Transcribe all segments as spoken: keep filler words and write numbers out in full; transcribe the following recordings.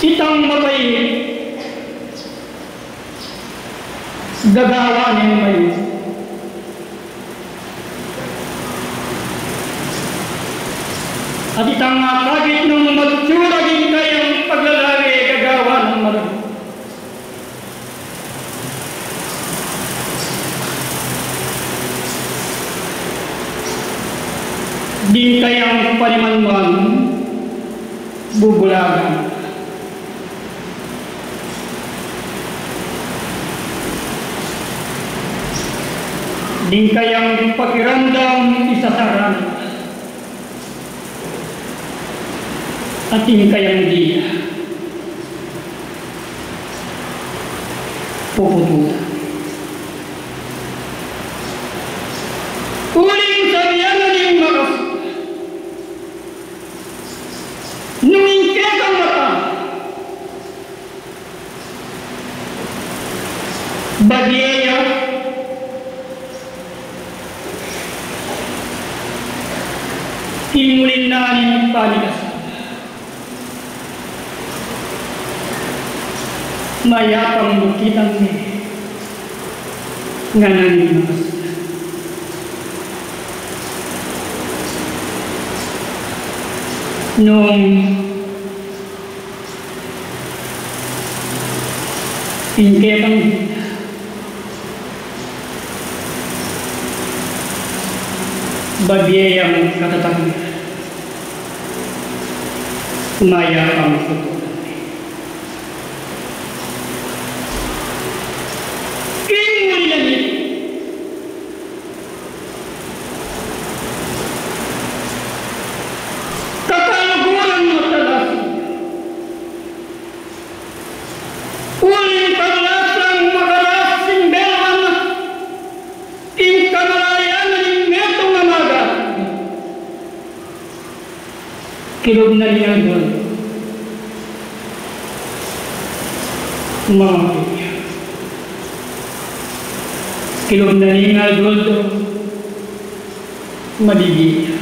Itang mabait, gagawa neng mayupaya. At itang akakit nang matsura, ing kayang paglalage, gagawa nang maragul. Ding kayang panimanman, bubulagan. Ding kayang pakiramdam, isasaran. At ing kayang dila, puputulan. Uling sabian na ning makasipul, nung ing kekang mata babie ya, ing uling na ning panikas, mayapang mu kitang me, ngana ning makasipul. Nung ing kekang dila babie yang katatag na, mayapang mu kitang me. Ing uli na niti, kakaluguran mu talaga. Uling kalasan makalas ing belwan na, ing kamalayan na ning metung a magat. Kilub na ning aldo, mabibie. Kilub na ning aldo, mabibie.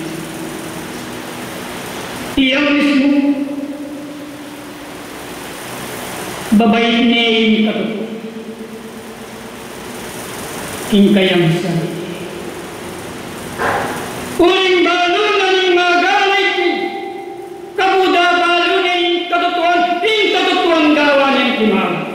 Iya mismu, babait ne ing katutuan, ing kayang sarili. Uling balu na ning maganit, kabuda balu ne ing katutuan, ing katutuan gawa neng timawa.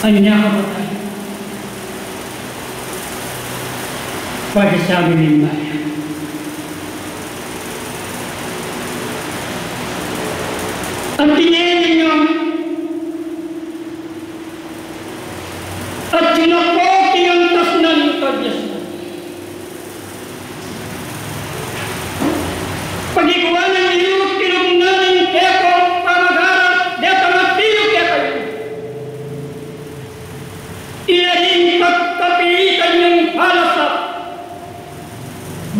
Anya ka pa tayu? Padisabi ning Maria. At tinene na, at tinakbo, tinantas na ning kabiasnan. Pagikuan na ning kilub na ning kekong pamagara, detang atiyu kekayu. Ila ding kapilitan yang palasap,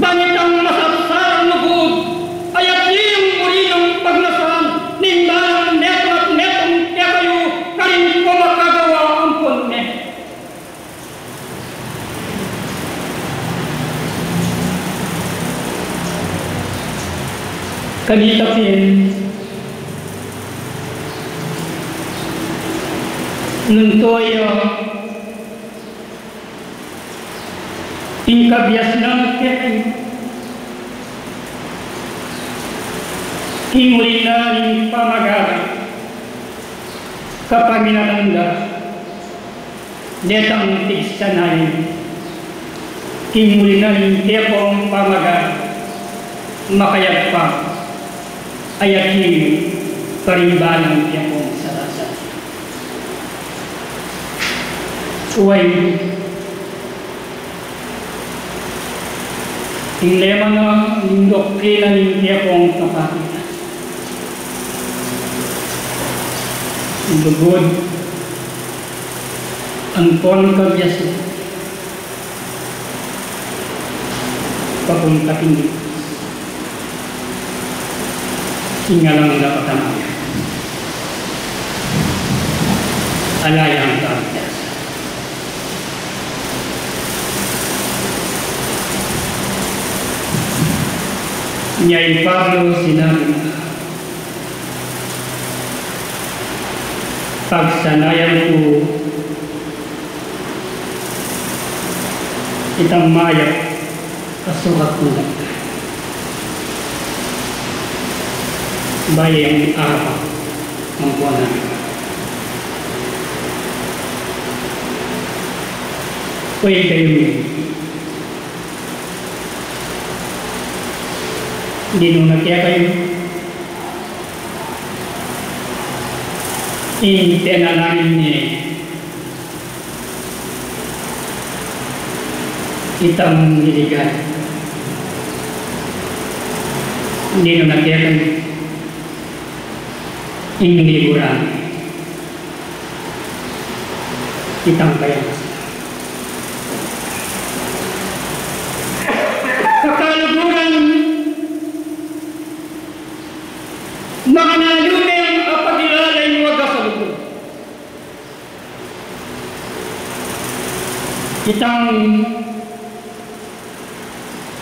ban itang masapsalang lugud, ayat ning murinang pagnasan ning balang metung at metung kekayu, karin ko makagawa ampon me. Kanita pin, nung toya ing kabiasnan kekayu, king uli na ning pamagara, kapaminatan da detang tigsanayan, king uli na ning tepong pamagara, makayagpang, ayat yu karing balang tepong sarasat. Uway, ing lema na ning doktrina ning tepong kapatid, ing lugud, antuang kabiasnan, papunta king Dios. Ing alang dapat a maya. Ala yang kaligtasan. Inya i Pablo sinabi na, pagsanayan ku itang mayap a sukat ku na, bayu yang arap, ampo na. Pwede kayu, ninung na kekayu, ing penalangin ne itang liligayan, ninung na kekayu, ing liguran itang kayang. Sa kaluguran, makananu meng apakilala ing wagas a lugud. Itang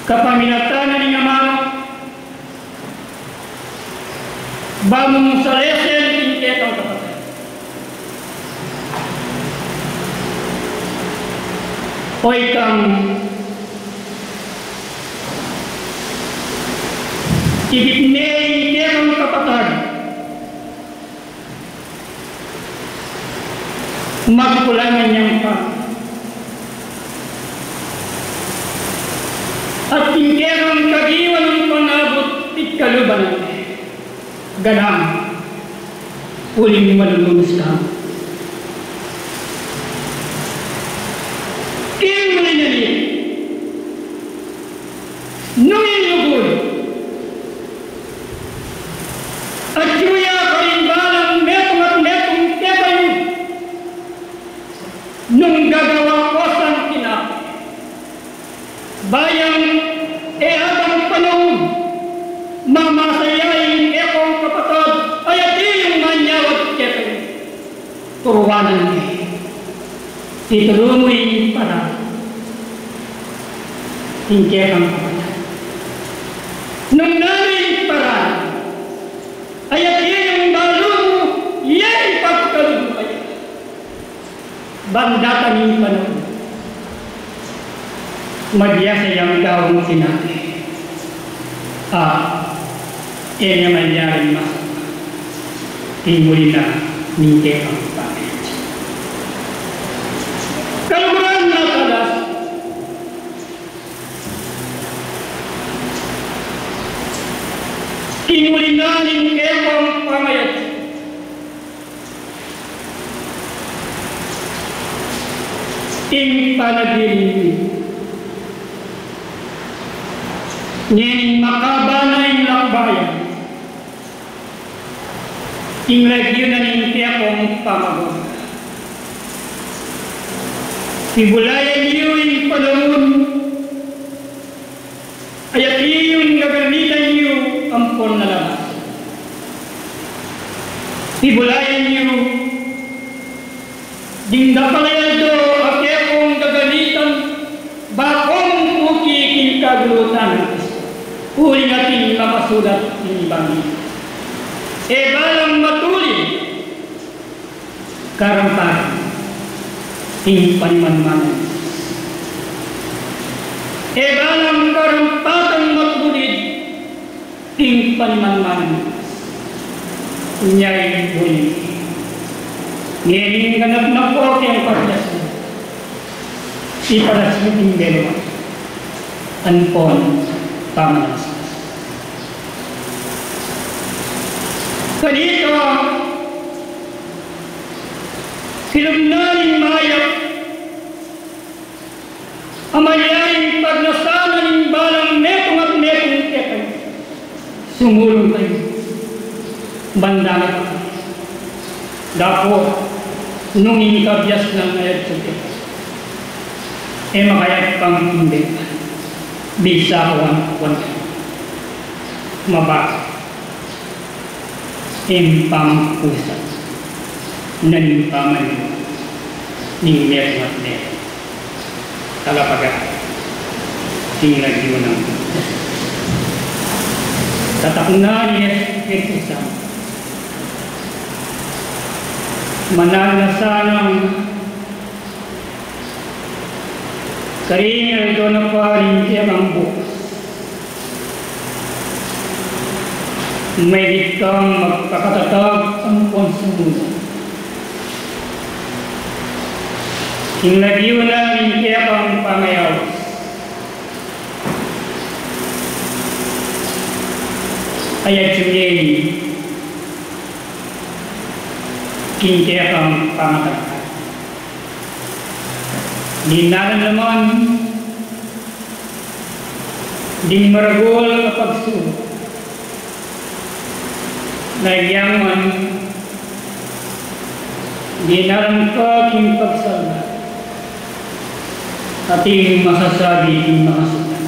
kapamilatan na ning Ama, ba mung salesen ing kekang kapatad, o itang ibit ne ing kekang kapatad, magkulangan yang pa at ing kekang kagiwan ning pangabut, pigkaluban na, ganang uling manunus ka. King uli na nita, nung ing lugud atyu ya karing balang metung at metung kekayu, nung gagawa ko sang tinape, ba yang e abang panaun, mamasa ya ing kekong kapatad, ay atyu yang manyawad kekayu, turuanan ne. Ituru mu ing paraan, ing kekang kapatad. Nung nanu ing paraan, ay atyu yang balu mu, ya ing pagkalub mu kaya. Bang datang ing panaun, mabiasa yang daun sinabi, a, e ne manyaring masama king uli na ning kekang pamilya. Kaluguran na talas, king uli na ning kekang pamilya, ing panaginip ngening makaba na ing lakbayan, ing lagyu na ning kekong pamagod. Pibulayan yu ing panaun, ay atyu yang gagamitan yu ampon na labas. Pibulayan yu ding dapal a yaldo a kekong gagamitan, ba kong puki king kagulutan, uling atin makasulat ing Ebanghelyo. E balang matulid, karampatan ing panimanmanan. E balang karampatan matulid ing panimanmanan. Inya ing buni, ngening ganap na pu keng pagdas, ipalas yu king belu ampon pamanaksang. Kanita, kilub na ning mayap a malyaring pagnasan na ning balang metung at metung kekayu, sumulung kayu, banda na pa. Dapot nung ing kabiasnan a yatsu kekayu e makayap pang inde, bisa ko wan, wan, mabasa ing pamangkusan. na ning pamaninu ning metung at metung. Talapaga, king lagyu nang tataknan ning Espiritu Santo, mananu na sanang karing aldo na pa ning kekang bukas, maigit kang magpakatatag ampon sumunud king lagyu na ning kekang pamayaus. Ayat yu ngeni king kekang pamayaus. Dinalan naman ding maragul a pagsuluk, na inyang man dinalan ka king pagsalbat, ating masasabi king makasulat.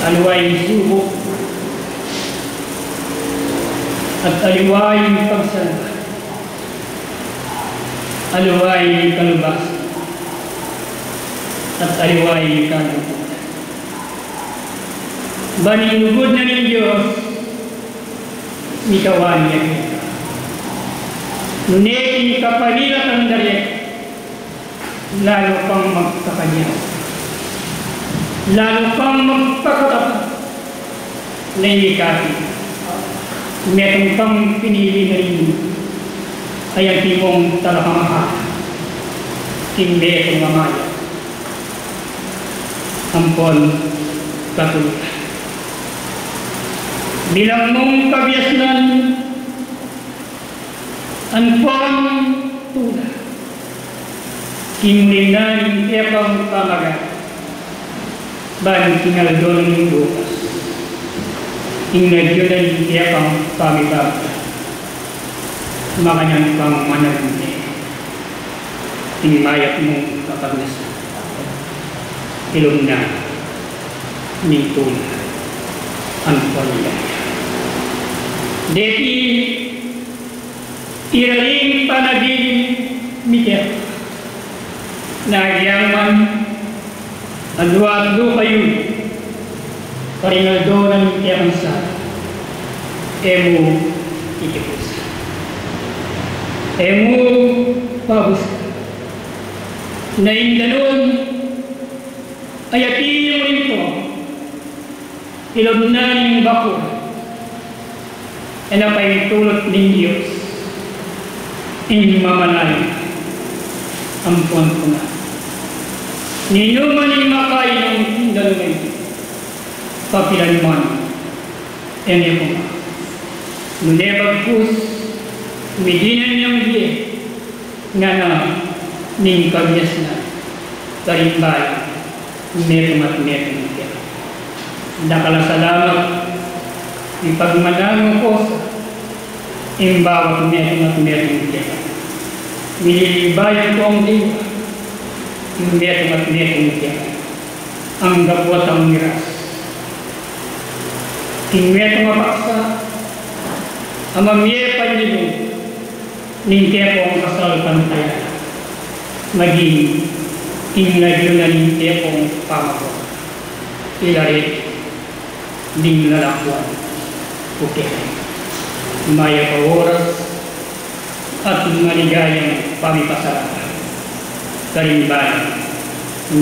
Aliwa ing subuk, at aliwa ing pagsalbat, aliwa ing kalubasan, at aliwa ing kalungkutan. Ban ing lugud na ning Dios, mikawan ya keka. Nune king kapamilatan da reta, lalu kang magpakanyan, lalu kang magpakatatag, na ikati, metung kang pinili na rin, ay antimong talapangkala king metung a mayap ampon katulugan. Bilang mung kabiasnan ampon tula, king linaning kekang pamagat, ban king aldo na ning bukas, king lagyu na ning kekang pamibabat, makanyan kang manalante king mayap mung kapagnasan, ilum na ning tula ampon ligaya. Deti ira ring panabilin mi keka, na agyang man adwa at lukayu karing aldo na ning kekang sala, e mu kikipus, e mu pabus, na ing danun ay atiu rin pu, ilub na ning bakul, e na paintulut ning Dios ing mamalay ampon puna. Ninuman ing makainum king danum a ini, kapilan man e ne puna. Nune bagkus, midinan yang bie, ngana ning kabiasnan, karing bayu metung at metung keka. Dakal a salamat, ipagmananu ku sa ing bawat metung at metung keka. Mililibayan kung diwa ing metung at metung keka, anggapu at ang miras king metung a paksa a mamie panyilung ning kekong kasalpantayanan, maging king lagyu na ning kekong pamagwa. Ila reti ding lalakuan ku keka. Mayap a oras at maligayang pamipasalamat karing bayu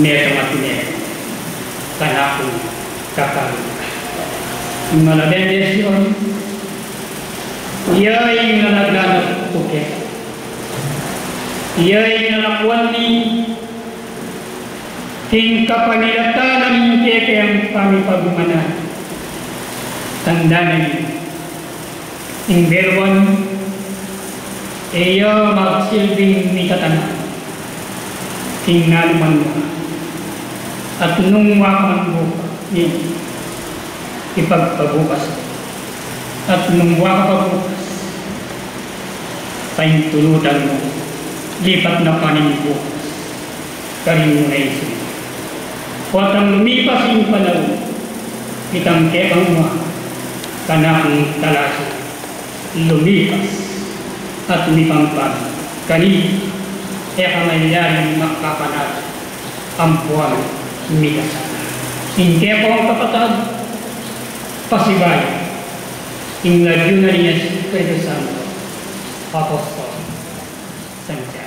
metung at metung kanakung kapalupa. Mala bendisyun, iya ing lalaganap ku keka. Iya ing lalakuan mi king kapamilatan ning kekeng pamipagumanan. Tandanan yu, ing beluan e ya magsilbing mitatanan king nanuman wa, at nung wa ka man bukas, ipagpabukas, at nung wa ka pa bukas, paintulutan mu, lipat na pa ning bukas karing mu na isip. Potang lumipas ing panaun, itang kekang wa, kanakung talasu, lumipas at mipampan. Kani, e ka malyari makapanat ampuan mikasala. Ing kekong kapatad, pasibayu, ing lagyu na ning Espiritu Santo, Apostol Santiago.